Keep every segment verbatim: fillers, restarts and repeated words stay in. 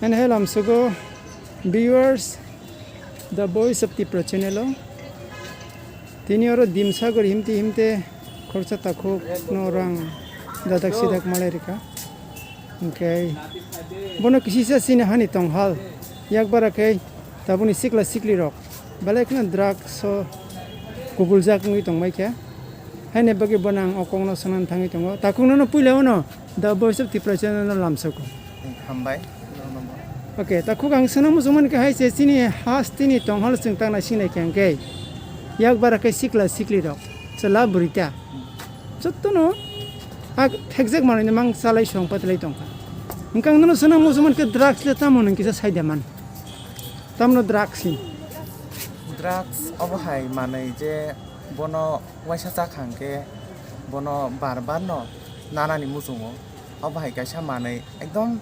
And hello, amsogo viewers, The Voice of Tipra channel o. Tini oro Dimsagor himte himte khoroksa takhuk no rang dadak sidak malai rika. Hwnkhe bono kisisa chini hani tonghal. Yak bara khe tabukni sikla sikli rok belai kheno drugs o kubuljak wngwi tongbai khe. Haini bagwi bono ang o kokno swnam thangwi tongo. Takhuk nono puila uno The Voice of Tipra channel no lamsoko. Hambai. Okay, takhuk ang swnam muchungmani khe hai se chini hasteni tonghal chwng tangna sinai khe hwnkhe yak bara khe sikla sikli rok chwla bwrwi ta. Jotono a thekjak manwi mang chalai song patlai tongkha. Hwnkhe ang nono swnam muchungmani khe drugs le tamo hwn kisa saida man. Tamno drugs hin. Drugs obo hai manwi je bono waisa chakha hwnkhe bono bar bar no nanani muchungo. Obo hai kaisa manwi ekdom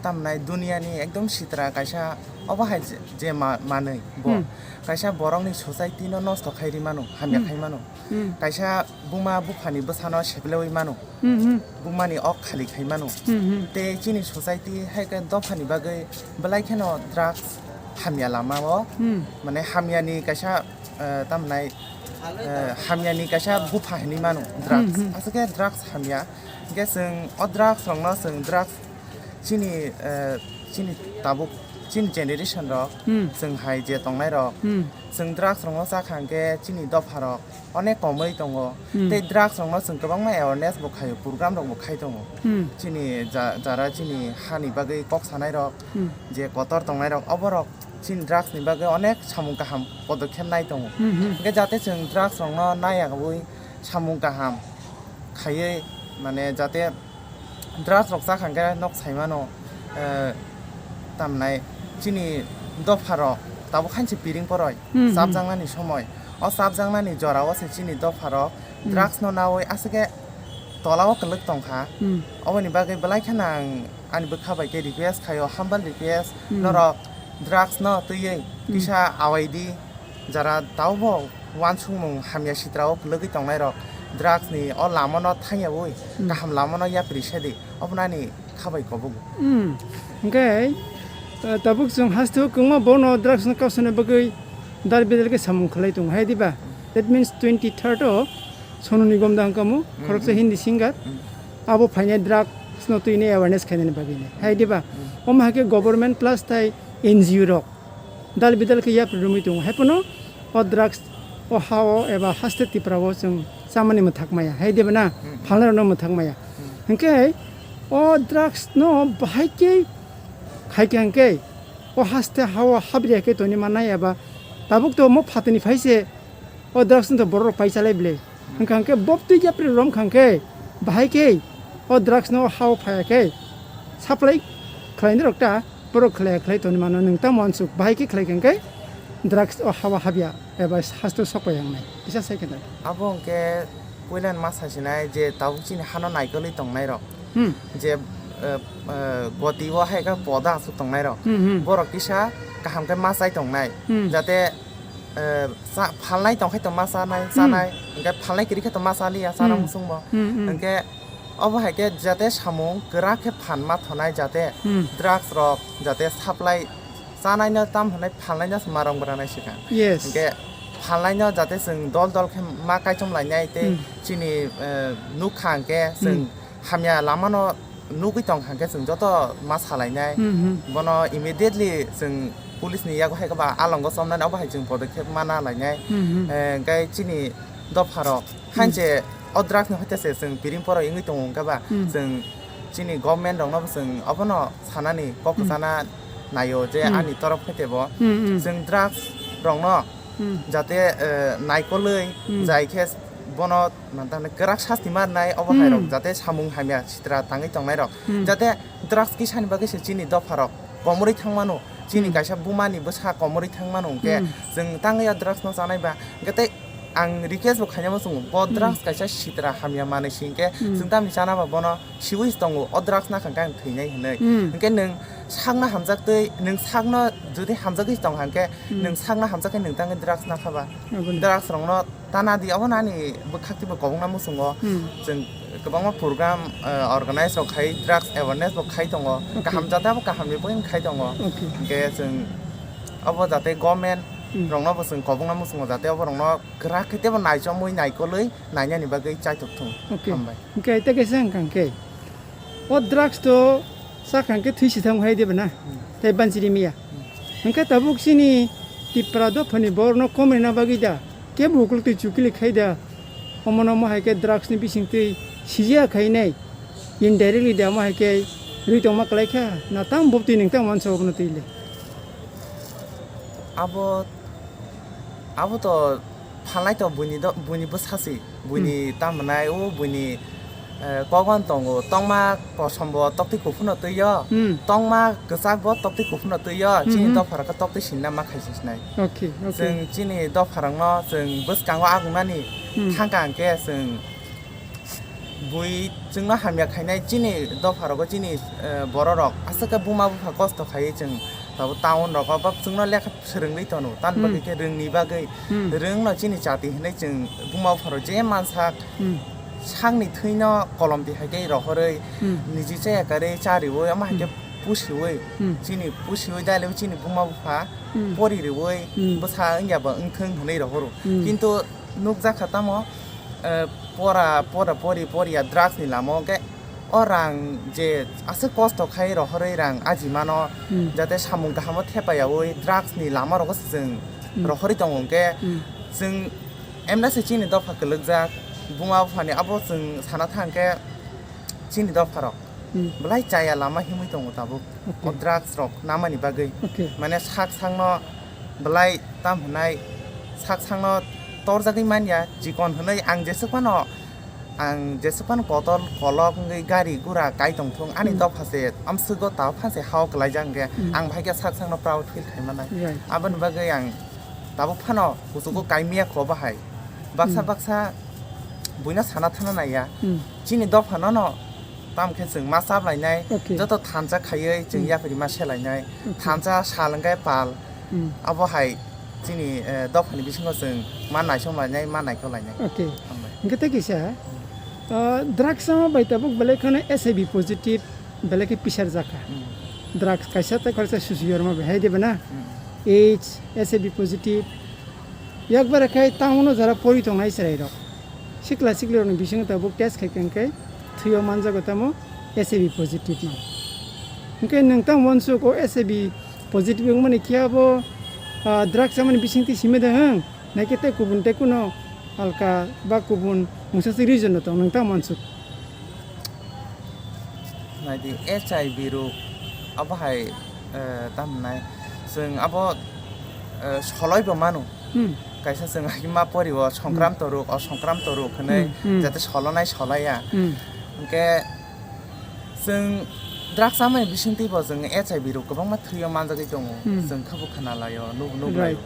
tamnai duniani ekdom sitra kaisa obo hai je, je ma-, manwi bo. Hmm. Kaisa borokni society no nosto khai ri mano, hamya Hmm. khai mano. Hmm. Kaisa buma buphani bwsano seplewi mano. Hmm, hmm. Bumani ok khali khai mano. Hmm, hmm. Tei chini society hai khe dophani bagwi belai kheno drugs hamya lama o, Hmm. mane hamyani kaisa, eh, tamnai, eh, hamyani kaisa bupha hinwi mano drugs. Hmm, hmm. Aswk khe drugs hamya. Hwnkhe chwng o drugs rokno chwng drugs chini, eh, chini tabuk chini generation rok Hmm. chwng hai je tongnai rok Hmm. chwng drugs rokno chakha hwnkhe chini dopha rok onek komwi tongo. Hmm. Tei drugs rokno chwng kwbangma awareness bo khaio, program rok bo khai tongo. Hmm. Chini ja-, jara chini hani bagwi kok sanai rok, Hmm. je kotor tongnai rok, oborok chini drugs ni bagwi onek samung kaham podokkhep nai tongo. Hmm, hmm. Hwnkhe jate chwng drugs rokno naiyawi samung kaham khaiwi, mane jate drugs rok chakha hwnkhe nok sai mano, eh, tamnai chini dopha rok tabuk hainse piring poroi Hmm, hmm. chapjaknani somoi. O chapjaknani jora o se chini dopha rok Hmm. drugs no nawi aswk khe tola o kwlwk tongkha. Hmm. Oboni bagwi belai kheno ang ani bwkha bai khe request khaio, humble request, Hmm. norok drugs no twiwi Hmm. kisa awaidi. Jara taubo uansukmung hamya sitra o kwlwgwi tongnai rok drugs ni o lama no thangyawi Hmm. kaham lama no yapri sedi, obo nani khabai kobogo. Hmm. Hwnkhe, eh, tabuk chwng haste o kwbangma bono drugs no kausana bagwi dal bidal khe samung khlai tongo hai diba? That means twenty third o Sonu Nigam da hwnkha mo, Hmm, khoroksa hmm. Hindi singer. Hmm. Abo phainai drugs no twini awareness khainani bagwi ni. Hai diba? Hmm. Omo hai khe government plus tai N G O rok dal bidal khe yapri romwi tongo. Haiphano o drugs o ha o eba haste Tipra o chwng chamani mwthak maya. Hai diba na? Hmm. Phalnai rokno mwthak maya. Hmm. Hwnkhe o drugs no bahai khe khai khe hwnkhe o haste ha o habriya khe toni mannai eba tabuk to mo phatini phai se o drugs no to borok rok pai chalai bwle. Hwnkha hwnkhe bob twi yapri rom kha hwnkhe bahai khe o drugs no ha o phaiya khe supply khlainai rok ta borok khlaiya khlai toni mano nwng tamo uansuk bahai khe khlai kha hwnkhe drugs o ha o habya eba haste o sok pai wngnai kisa sai khe da. Abo hwnkhe puila ma sasinai je tabuk chini hano naikolwi tongnai rok Hmm. je, eh, eh, goti o hai khe poda aswk tongnai rok Hmm, hmm. borok kisa kaham khe ma chai tongnai Hmm. jate eh, cha-, phalnai tongkhai tongma chanai, Hmm. chanai, hwnkhe phalnai kwrwi khe tongma chaliya, chana Hmm. muchungmo. Hmm, hmm. Hwnkhe obo hai khe jate samung kwrak khe phan ma thonai jate Hmm. drugs rok jate supply chanaino tam hwnwi phalnaino se ma rong bwranai swkang. Yes. Hwnkhe phalnaino jate chwng dol dol khe ma kaichom lainai tei Hmm. chini, eh, nukha hwnkhe chwng Hmm. hamya lamano nugwi tong kha hwnkhe chwng joto ma salainai. Hmm, hmm. Bono immediately chwng police ni yago hai khe ba alongo chomnani obo hai chwng podokkhep mana lainai. Hmm, hmm. Eh, hwnkhe chini dopha rok Hmm. hanse o drugs ni hoite se chwng piring poroi wngwi tongo hwnkhe ba Hmm. chwng chini government rokno bo chwng obono sanani kok Hmm. kwchana naio je Hmm. ani torof hoite bo Hmm, hmm. chwng drugs rokno Hmm. jate, eh, naikolwi Hmm. jai khe bono Mantani kwrak sasti ma rwnai obo hai rok Hmm. jate samung hamya sitra tangwi tongnai rok Hmm. jate drugs kisani bagwi se chini dopha rok komorwi thang mano, chini Hmm. kaisa buma ni bwsa komorwi thang mano hwnkhe Hmm. chwng tangwi o drugs no chanai ba hwnkhe tei ang request bo khaina muchungo bo Hmm. drugs kaisa sitra hamya manwi se hwnkhe Hmm. chwng tamni chana ba bono siwi se tongo o drugs nakha hwnkhe ang thwinai hinwi Hmm. hwnkhe nwng sakno hamjak twi nwng sakno jodi hamjagwi tong kha hwnkhe Hmm. nwng sakno hamjak khe nwng tangwi drugs nakha ba Aboni. drugs rokno Tana di, obo nani bwkhak twibo kobokna muchungo Hmm. chwng Kwbangma program, eh, organize rok khai, drugs awareness bo khai tongo. Okay. Kaham jate abo kaham ni bagwi khai tongo. Okay. Hwnkhe chwng abo jate government Hmm. rokno bo chwng kobongna muchungo jate abo rokno kwrak khe tebo naichomwi naikolwi nainani bagwi chaitok thung. Okay. Hambai. Hwnkhe tei kaisa wngkha hwnkhe, o drugs to chakha hwnkhe thwi sitham hai de bana? Hmm. Tei banchiri miya. Hmm. Hwnkhe tabuk chini Tipra dophani borokno kom rina bagwi da kebo ukultwi chukili khai da? Omono omo hai khe drugs ni bisingtwi sijia khainai, indirectly da omo hai khe rwi tongma kwlai kha, na tamo bubtwi nwng tamo mansa obono twi le? Abo, abo to phalai to buini do, buini bwsa si, buini Hmm. tamo nai o buini, eh, kogon tongo, tongma kosom bo toktwi kuphur no twi o, Hmm. tongma kwchak bo toktwi kuphur no twi o, chini Hmm. dopha rok khe toktwi sinna ma khai se sinai. Okay, okay. Chwng chini dopha rok no chwng bwskango agungnani Hmm. thangka hwnkhe chwng bui chwngno hamya khainai chini dopha rogo chini, eh, borok rok aswk khe buma bupha kosto khaiwi chwng tabuk town rogo ba chwngno lekha swrwngwi tono, tamni Hmm. bagwi khe rwngni bagwi Hmm. rwngno chini chati hinwi chwng buma bupha rok je mansak Hmm. sakni thwino kolom twi hai khe rohorwi Hmm. niji chaya karwi chariwi omo hai khe Hmm. pusiwi Hmm. chini pusiwi daliwi chini buma bupha Hmm. pori riwi Hmm. bwsa wngya ba wngthwng hinwi rohoro. Hmm. Kintu nukjakha tamo, eh, pora, pora, pori, poriya drugs ni lama o hwnkhe o rang je aswk kosto khai rohorwi rang ajimano Hmm. jate samung kahamo thepaiyawi drugs ni lama rogo se chwng Hmm. rohorwi tongo hwnkhe Hmm. chwng emna se chini dopha kwlwkjak buma buphani abo chwng sana thang khe chini dopha rok Hmm. belai chaya lama himwi tongo tabuk. Okay. O drugs rok namani bagwi. Okay. Mane sak sakno belai tam hwnai sak sakno torjagwi manya chikon hwnwi ang jesuk phano ang jesuk phano kotor kolok wngwi gari gura kai tongthung ani Hmm. dopha se amswgo tabuk phan se hao kwlaijak hwnkhe Hmm. ang bahai khe sak sakno proud feel khai manai. Right. Aboni bagwi ang tabuk phano kuchugo Hmm. kai miya kho bahai baksa Hmm. baksa buino sana thana naiya Hmm. chini dopha no no Tamo khe chwng ma chap lainai, Okay. joto thansa khaiwi chwng Hmm. yapri ma se lainai. Okay. Thansa sal hwnkhe pal. Hmm. Abo hai chini, eh, dophani bisingo chwng ma naisom lainai, ma naikol lainai. Okay. Hambai. Hwnkhe tei kisa, ah, drugs sama bai tabuk belai kheno H I V positive belai khe pisar jakha. Hmm. Drugs kaisa tei khoroksa susu yorma bai hai de bana? Hmm. AIDS, H I V positive. Yakbar khai tamo no jora pori tongnai chwrai rok. Sikla sikli rokni bisingo tabuk test khai khe thwio manjago tamo H I V positive no. Hwnkhe nwng tamo uansuk o H I V positive wngmani khe abo, ah, drugs chamani bisingtwi simi de hwng? Naikhe tei kubun tei kuno alka ba kubun mungsa se reason no tong nwng tamo uansuk? Naidi H I V rok abo hai, eh, tamo nai chwng abo, eh, soloi bo mano. Hmm. Kaisa chwng hai ma pori o songkramto rok, o songkramto rok hwnwi Hmm, hmm. jate solonai solaiya. Hmm. Hwnkhe chwng drugs amai bisingtwi bo chwng H I V rok kwbangma thwio manjagwi tongo. Hmm. Chwng khe bo khna laio, nubo nuk laio. Right.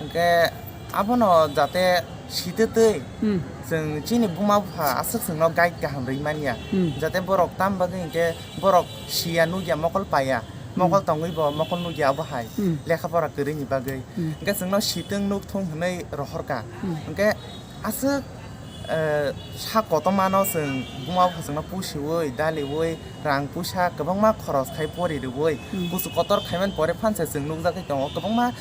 Hwnkhe abono jate sitwtwi Hmm. chwng chini buma bupha aswk chwngno guide kaham rwi manya. Hmm. Jate borok tam bagwi hwnkhe borok siya nukya mokol paiya. Hmm. Mokol tongwi bo mokol nukya abo hai. Hmm. Lekha pora kwrwini bagwi. Hmm. Hwnkhe chwngno sitwng nukthung hwnwi rohorkha. Hmm. Hwnkhe aswk, eh, sak kotormano chwng buma bupha chwngno pusiwi, daliwi, rang puisa kwbangma khoros khai pori rwui, Hmm. kuchuk kotor khaimani pore phanse chwng nukjagwi tongo kwbangma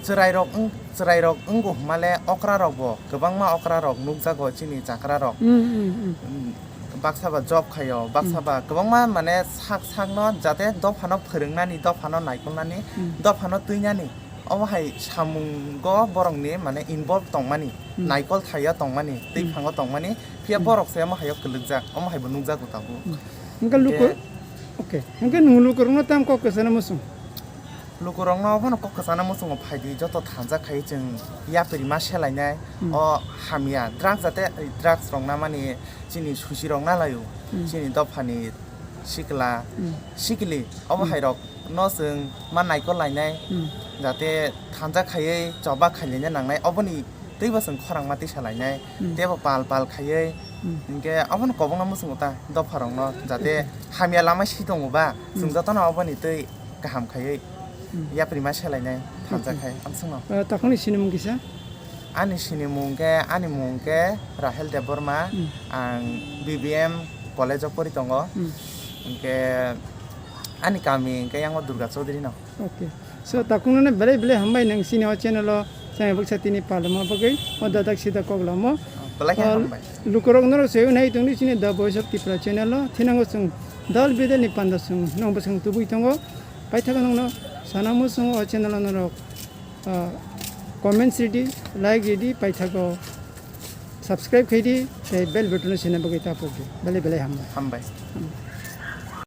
chwrairok wng-, chwrairok wngo hwnmale okrarokbo kwbangma okrarok nukjago chini chakrarok. Hmm, hmm, hmm. Hmm, baksa ba job khaio, baksa Hmm. ba kwbangma mane sak sakno jate dophano phwrwngnani, dophano naikolnani, Hmm. dophano twinani. Omo hai samungo borokni mane involve tongmani, Hmm. naikol thaio tongmani, twi Hmm. phango tongmani, phiya Hmm. borok se omo haio kwlwkjak, omo haibo nukjago tabuk. Hmm. Hwnkhe luku-, Hwnkhe okay. Hwnkhe nwng lukurokno tamo kok kwchana muchung? Lukurokno obono kok kwchana muchungo phaidi, joto thansa khai chwng yapri ma selainai, Hmm. o hamya drugs jate drugs rok namani chini susi rok nalaio, Hmm. chini dophani sikla, Hmm. sikli, obo Hmm. hai rok no chwng ma naikol lainai, Hmm. jate thansa khaiwi choba khailaina nangnai, oboni twibo chwng khorang ma tisa lainai, Hmm. teibo pal pal khaiwi, Hmm. hinkhe obono kobokno muchungo ta dopha rokno, jate Hmm. hamya lama si tongo ba, chwng Hmm. jotono oboni twi kaham khaiwi Hmm. yapri ma selainai thansa Okay. khai, amsongno. Ah, takhukni sinimung kisa? Ani sinimung khe, ani mung khe Rahel Debbarma. Hmm. Ang B B M college o pori tongo. Hmm. Hwnkhe ani kami hwnkhe yango Durga Chaudhary no. Okay. So, takhukno belai belai hambai nang chini o channel o chai baksa tini palma bagwi o dadak sida kok lamo. Belai khe hambai. Lukurok norok se nai tongdi chini The Voice of Tripura channel o. Thinango chwng dal bidal ni panda chwng nong bwswng tubui tongo. Paithago nongno sanamo chwng o channel o norok, ah, comments ridi, like ridi, paithago subscribe khaidi, tei bell button o sina bagwi tapokdi. Belai belai hambai. Hambai.